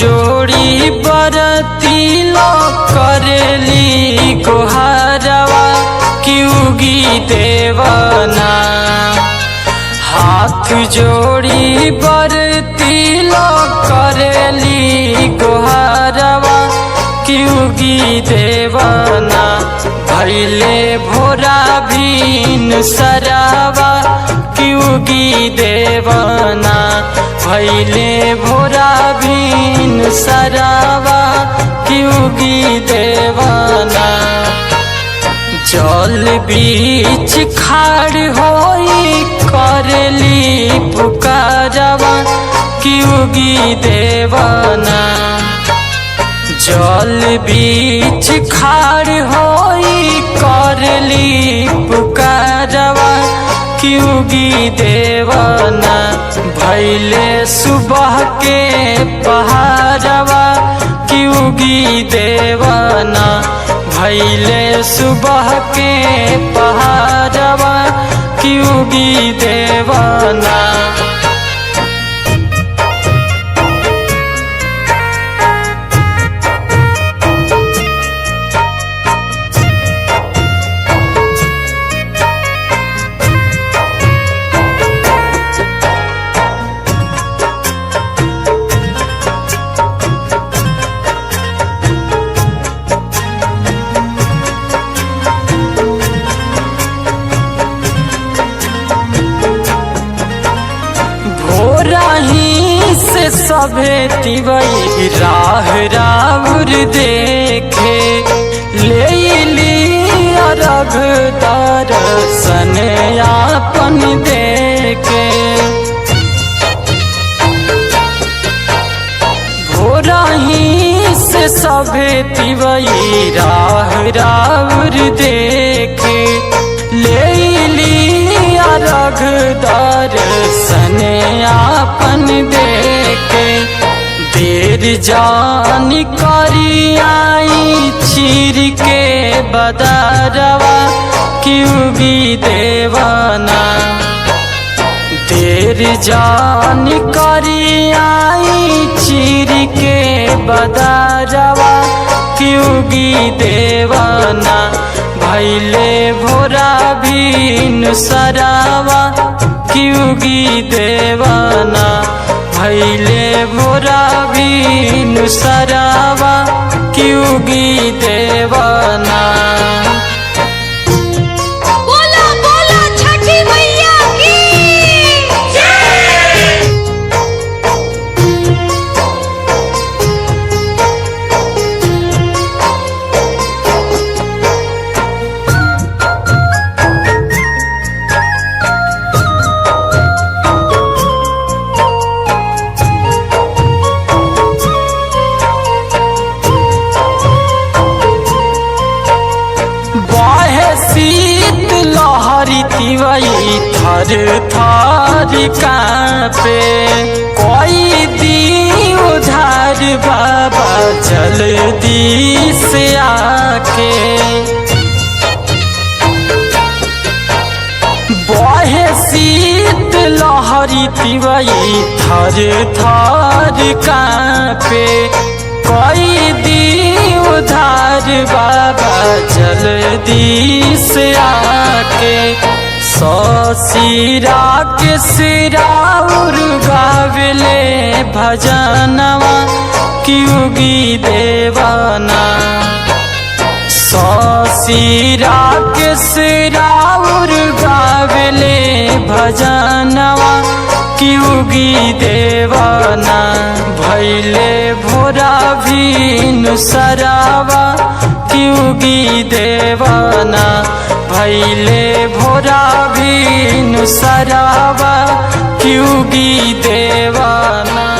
जोड़ी बरती लो करेली गोहारवा क्यूगी देवना। हाथ जोड़ी बरती लो करेली गोहारवा क्यूगी देवना। भैले भोरा भीन सरावा क्यूगी देवना। भैले भोरा भीन सरावा क्यूगी देवना। जल बीच खाड़ होई करली पुकारवा क्यूगी देवना। जल बीच खाड़ होई करली पुकारवा क्यूगी देवना। भैले सुबह के पहाड़वा क्यूगी देवना। भैले सुबह के पहाड़वा क्यूगी देवना। भोराही से सभे तिवई राह राउर देखे ले ली अरघ दर्शन आपन देखे। भोराही से सभे तिवई राह राउर देखे ले ली अरघ दर्शन आपन देखे। देर जान करी आई चीर के बदरवा क्यूगी देवना। देर जान करी आई चीर के बदरवा क्यूगी देवना। भैले भोरा भीन सरावा क्यूगी देवना। भैले भोरा भीन सरावा क्यूगी देवना। बोला बोला छठी मैया की। बाहे शीत लहरी तिवई थर थर कांपे कोई दी उधार बाबा जल्दी से आके। बाहे शीत लहरी तिवई थर थर कांपे कोई दी उधार बाबा जल्दी से आके। सौ सिरा के सिराउर गावले भजनवा क्यूगी देवना। सौ सिरा के सिराउर गावले भजनवा क्यूगी देवना। भैले भोरा भीन सरावा क्यूगी देवना। भैले भोरा भीन सरावा क्यूगी देवना।